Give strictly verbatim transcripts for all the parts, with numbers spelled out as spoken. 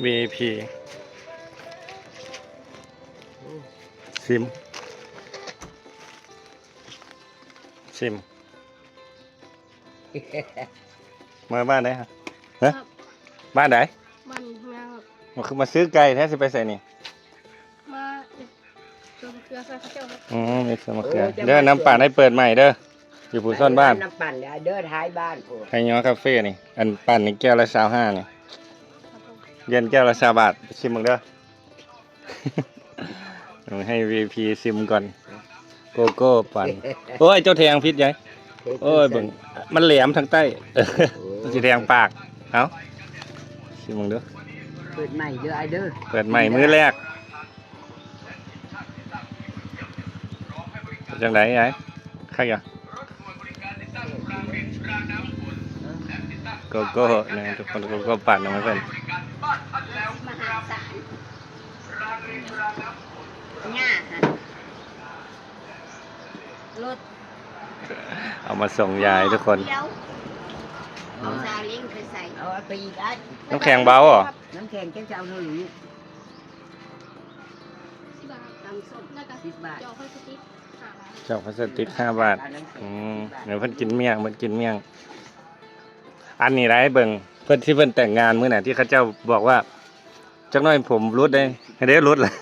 วีไอพี ซิม ซิม มาบ้านไหนครับ ฮะ ครับ บ้านไหน บ้านนี้ข้างหน้าครับ มาคือมาซื้อไก่แท้ สิไปใส่นี่ มาสวนมะเขือใส่ข้าวเจ้าครับ อืม มีสวนมะเขือ โอ้ จะมา เด้อ น้ำปั่นให้เปิดใหม่เด้อ อยู่ผู้ซ่อนบ้าน น้ำปั่นแล้วเด้อ ท้ายบ้านผม ไทยย้อคาเฟ่นี่ อันปั่นนี่แก้วละซาวห้านี่ ครับผม เย็นแก้วละซาวบาท ชิมมึงเด้อ ให้วีไอพี ซิมก่อน โกโก้ปั่น โอ้ย เจ้าแทงผิดไง โอ้ย เบิ่ง มันแหลมทางใต้ โอ้ สิแทงปาก เอ้า ซิมมึงเด้อ เปิดใหม่เด้อ ไอ้เด้อ เปิดใหม่มื้อแรก จังได๋ ไอ้ ใครอ่ะ โกโก้นะทุกคน โกโก้ปั่นเอาไว้เพิ่น มหาศาล หญ้าหั่น รถ เอามาส่งยายทุกคน เดี๋ยว เอาซาเล้งไปใส่ เอาไปอีกอัน น้ำแข็งเบาเหรอ น้ำแข็งจะเอาหนึ่ง สิบบาท ตำส้ม แล้วก็ สิบบาท จอกพลาสติก ห้าบาท จอกพลาสติก ห้าบาท อืม เดี๋ยวเพิ่นกินเมี่ยง เพิ่นกินเมี่ยง อันนี้ได้เบิ่ง เพิ่นที่เพิ่นแต่งงานมื้อน่ะ ที่เขาเจ้าบอกว่า จักหน่อยผมหลุดเด้ เด้หลุดละ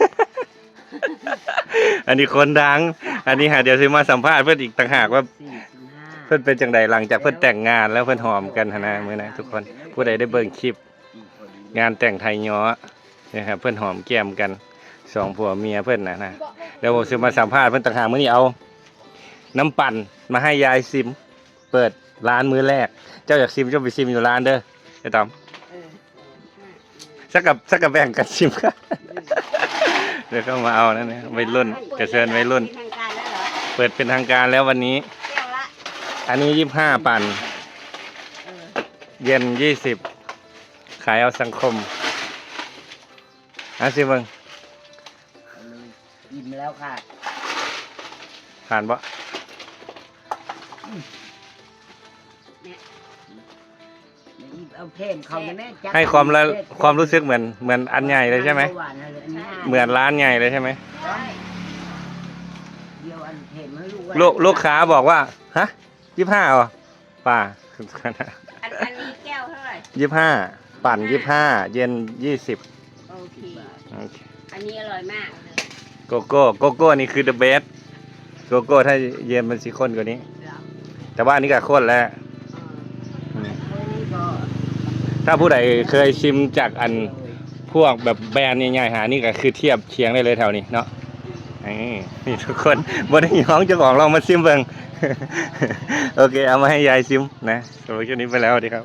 อันนี้คนดัง อันนี้หาเดี๋ยวสิมาสัมภาษณ์เพิ่นอีกต่างหากว่า สี่สิบห้า เพิ่นเป็นจังใดหลังจากเพิ่นแต่งงานแล้วเพิ่นหอมกันหั้นนะ มื้อนั้นทุกคน ผู้ใดได้เบิ่งคลิป งานแต่งไทยย้อนะครับ เพิ่นหอมแก้มกัน สองผัวเมียเพิ่นน่ะนะ เดี๋ยวผมสิมาสัมภาษณ์เพิ่นต่างหาก มื้อนี้เอาน้ำปั่นมาให้ยายซิม เปิดร้านมื้อแรก เจ้าอยากซิมเจ้าไปซิมอยู่ร้านเด้อ ไอ้ต๋อม เออ สักกับ สักกับแบ่งกันซิม เดี๋ยวเข้ามาเอานั่นนะ วัยรุ่น กระเชิญวัยรุ่น เป็นทางการแล้วเหรอ เปิดเป็นทางการแล้ววันนี้ แก้วละ อันนี้ยี่สิบห้าปั่น เออ เย็นยี่สิบ ขายเอาสังคม อ่ะซิมเบิ่ง อิ่มแล้วค่ะ ผ่านบ่ เนี่ย เอาเพิ่มเขาเนี่ยแม่ จัก ให้ความละ ความรู้สึกเหมือน เหมือนอันใหญ่เลยใช่ไหม หวานอะไรอันนี้ เหมือนร้านใหญ่เลยใช่ไหม ใช่ เดี๋ยวอันเพิ่มให้ลูก ลูก ลูกค้าบอกว่า ฮะ ยี่สิบห้าเหรอ ป่า อัน อันนี้แก้วเท่าไหร่ ยี่สิบห้า ปั่น ยี่สิบห้า เย็น ยี่สิบ โอเค โอเค อันนี้อร่อยมากเลย โกโก้ โกโก้นี่คือ the best โกโก้ถ้าเย็นมันสิข้นกว่านี้ เหรอ แต่ว่าอันนี้ก็ข้นแล้ว อ๋อ อืม อันนี้ก็ ถ้าผู้ใดเคยชิมจากอันพวกแบบแบรนด์ใหญ่ๆ หานี่ก็คือเทียบเคียงได้เลยแถวนี้เนาะ นี่ นี่ทุกคน บ่ได้ฮ้องเจ้าของ ลองมาซิมเบิ่ง โอเค เอามาให้ยายซิมนะ สำหรับคลิปนี้ไปแล้ว สวัสดีครับ